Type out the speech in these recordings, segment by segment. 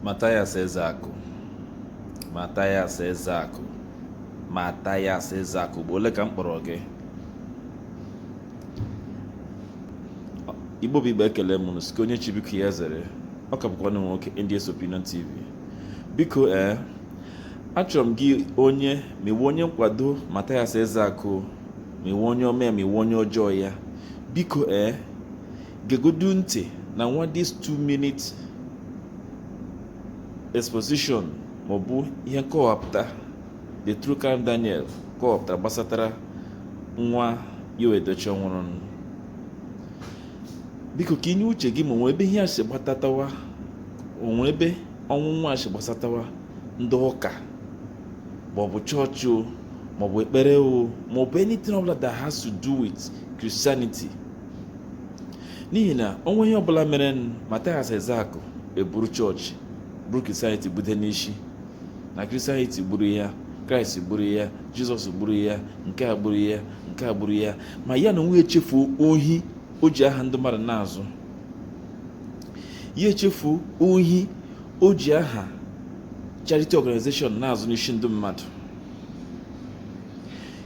Mathias Ezeaku, Mathias Ezeaku, Mathias Ezeaku, ugbo ole ka m kpọrọ gị? Igbo bụ Igbo, ekele m unu, sị onye chi biko ya zere. Ọ ka bụkwa nwoke NDS Opinion TV. Biko, ee, achọrọ m gị onye ma ị wụ onye nkwado Mathias Ezeaku, ma ị wụ onye ọma ya, ma ị wụ onye ọjọọ ya, biko, ee, gegodu ntị na nwa this 2 minute exposition maọbụ ihe nkọwapụta the True Crime Daniel kọwapụtara gbasatara nwa Yul Edochie nwụrụ. Biko, ka i nye uche gị ma onwe ebe ihe a si gbatatawa, onwe ebe ọnwụ nwa a si gbasatawa ndị ụka maọbụ chọọchị o, maọbụ ekpere o, maọbụ anything ọbụla that has to do with Christianity. N'ihi na o nwe ihe ọbụla mere Mathias Ezeaku eburu chọọchị, buru Christianity bude n'isi, na Christianity gburu ya, Kraịst gburu ya, Jizọs gburu ya, nke a gburu ya, nke a gburu ya, ma ya na onwe echefuo ohi o ji aha ndị mmadụ na-azụ ya, echefuo ohi o ji aha charity organization na-azụ n'isi ndị mmadụ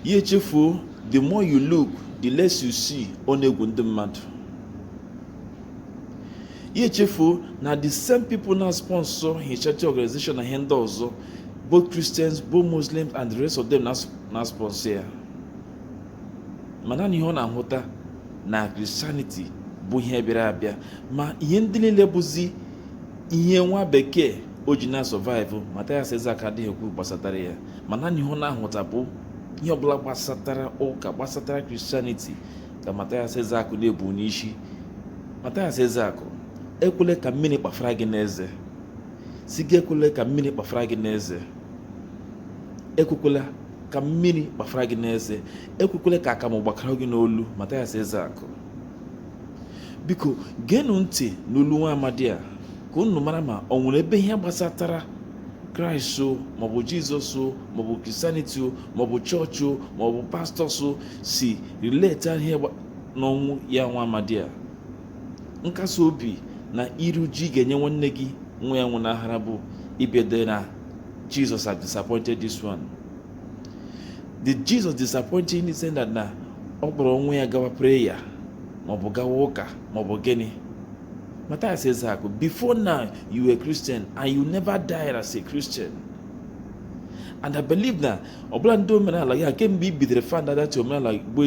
ya, echefuo the more you look, the less you see ọ na-egwu ndị mmadụ ya, echefuo na the same people na sponsor his charity organization na ihe ndị ọzọ, both Christians, both Muslims and the rest of them na sponsor ya. Mana ihe ọ na-ahụta na Christianity bụ ihe bịara abịa, ma ihe ndị niile bụzi ihe nwa bekee o ji na survive, Mathias Ezeaku adịghị ekwu gbasatara ya. Mana ihe ọ na-ahụta bụ ihe ọbụla gbasatara ụka, gbasatara Christianity, ka Mathias Ezeaku na-ebu n'isi. Mathias Ezeaku, ekwele ka mmiri kpafara gị n'eze. Si gị ekwele ka mmiri kpafara gị n'eze. Ekwekwela ka mmiri kpafara gị n'eze. Ekwekwele ka akamụ gbakara gị n'olu. Mathias Ezeaku, biko, geenụ ntị n'olu nwa amadi a ka unu mara ma ọ nwere ebe ihe gbasatara Kraịst o, maọbụ Jizọs o, maọbụ Christianity o, maọbụ chọọchị o, maọbụ pastors o si relate ihe n'ọnwụ ya nwa amadi a. Nkasi obi na iru ji ga-enye nwanne gị nwa ya nwụnahara bụ ịbịado na Jesus have disappointed this one. The Jesus disappointing is that na ọ kpọrọ nwa ya gawa prayer, maọbụ gawa ụka, maọbụ gịnị. Mathias Ezeaku, before now you were Christian and you never died as a Christian. And I believe na ọbụla ndị omenala ya kemgbe i bidoro found that omenala bụ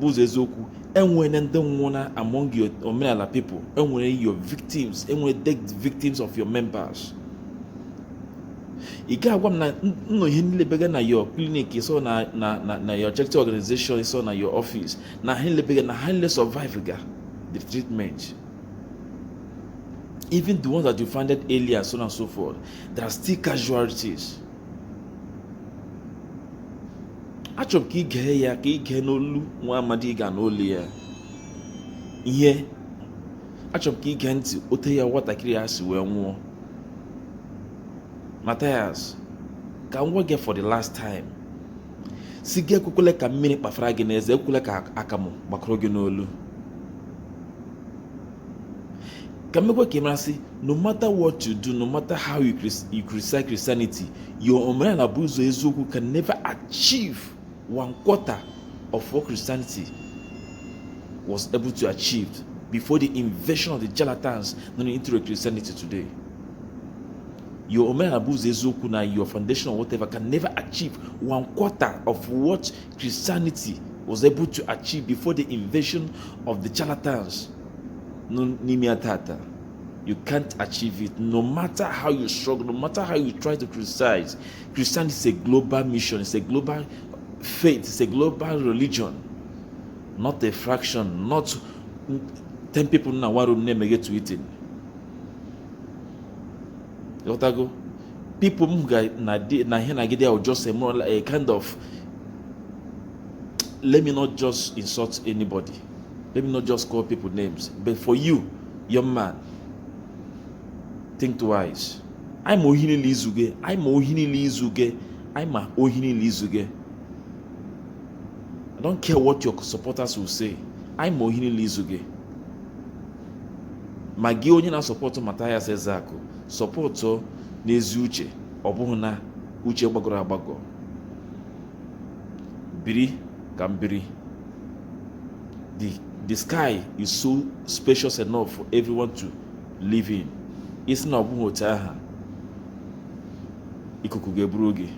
ụzọ eziokwu, enwere ndị nwụna among your omenala people, enwere your victims, enwere dead victims of your members. Ị ga-agwa m na nnọ ihe niile bega na your clinic, so na your charity organization, so na your office, na ha niile bega, na ha niile survive ga the treatment, even the ones that you founded earlier, so on and so forth. There are still casualties. Achọrọ m ka ị gee ya, ka ị gee n'olu nwa amadi ga n'olu ya ihe. Achọrọ m ka ị gee ntị ote ya nwatakịrị ya si wee nwụọ. Mathias, ka m gwa gị for the last time, si gị ekwekwele ka mmiri kpafara gị n'eze. Ekwele ka akamụ gbakọrọ gị n'olu. Ka mmekwa ka ị mara sị, no matter what you do, no matter how you criticize Christianity, your omenala bụ ụzọ eziokwu can never achieve one quarter of what Christianity was able to achieve before the invasion of the charlatans known into Christianity today. Your omenala bụ ụzọ eziokwu na your foundation or whatever can never achieve one quarter of what Christianity was able to achieve before the invasion of the charlatans n'ime ya tata. You can't achieve it, no matter how you struggle, no matter how you try to criticize. Christianity is a global mission, it's a global faith, it's a global religion, not a fraction, not 10 people na one room na-emeghe tweeting. Ghọtago? People m ga na na ihe nagide ahụ, just a more like a kind of, let me not just insult anybody, let me not just call people names, but for you, young man, think twice. Anyị ma ohi niile izu gị, anyị ma ohi niile izu gị, anyị ma ohi niile izu gị. I don't care what your supporters will say. Anyị ma ohi niile izu gị, ma gị onye na-asọpọtụ Mathias Ezeaku. Support n'ezi uche, ọ bụghị na uche gbagọrọ agbagọ. Biri ka m biri. The sky is so spacious enough for everyone to live in. Isi na ọ bụghị otu aha, ikuku ga-eburu gị.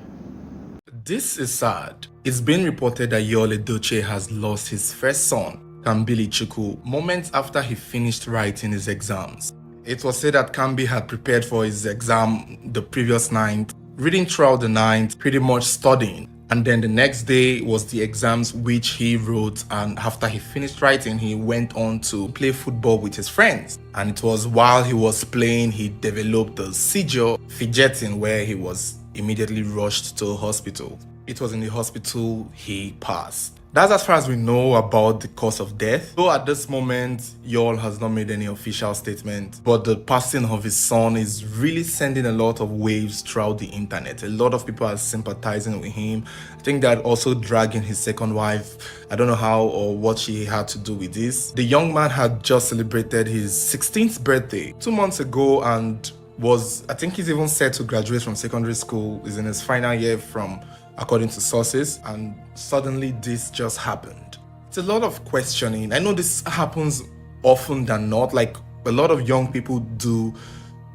This is sad. It's been reported that Yul Edochie has lost his first son, Kambilichukwu, moments after he finished writing his exams. It was said that Kambi had prepared for his exam the previous night, reading throughout the night, pretty much studying. And then the next day was the exams, which he wrote. And after he finished writing, he went on to play football with his friends. And it was while he was playing, he developed a seizure, fidgeting, where he was immediately rushed to hospital. It was in the hospital he passed. That's as far as we know about the cause of death. Though at this moment, Yul has not made any official statement, but the passing of his son is really sending a lot of waves throughout the internet. A lot of people are sympathizing with him. I think they're also dragging his second wife. I don't know how or what she had to do with this. The young man had just celebrated his 16th birthday 2 months ago and was, I think he's even set to graduate from secondary school, is in his final year from according to sources, and suddenly this just happened. It's a lot of questioning. I know this happens often than not. Like, a lot of young people do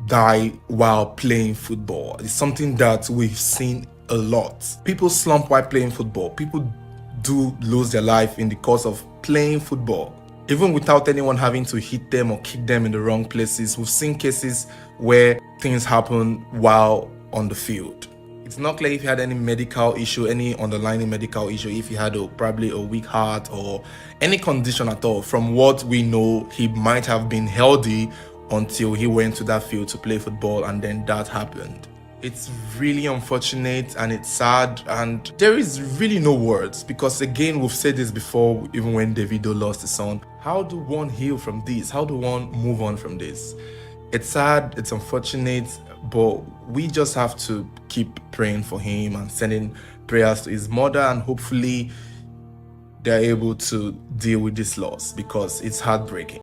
die while playing football. It's something that we've seen a lot. People slump while playing football. People do lose their life in the course of playing football, even without anyone having to hit them or kick them in the wrong places. We've seen cases where things happen while on the field. It's not clear if he had any medical issue, any underlying medical issue, if he had probably a weak heart or any condition at all. From what we know, he might have been healthy until he went to that field to play football and then that happened. It's really unfortunate and it's sad, and there is really no words because, again, we've said this before, even when Davido lost his son. How do one heal from this? How do one move on from this? It's sad, it's unfortunate, but we just have to keep praying for him and sending prayers to his mother, and hopefully they're able to deal with this loss because it's heartbreaking.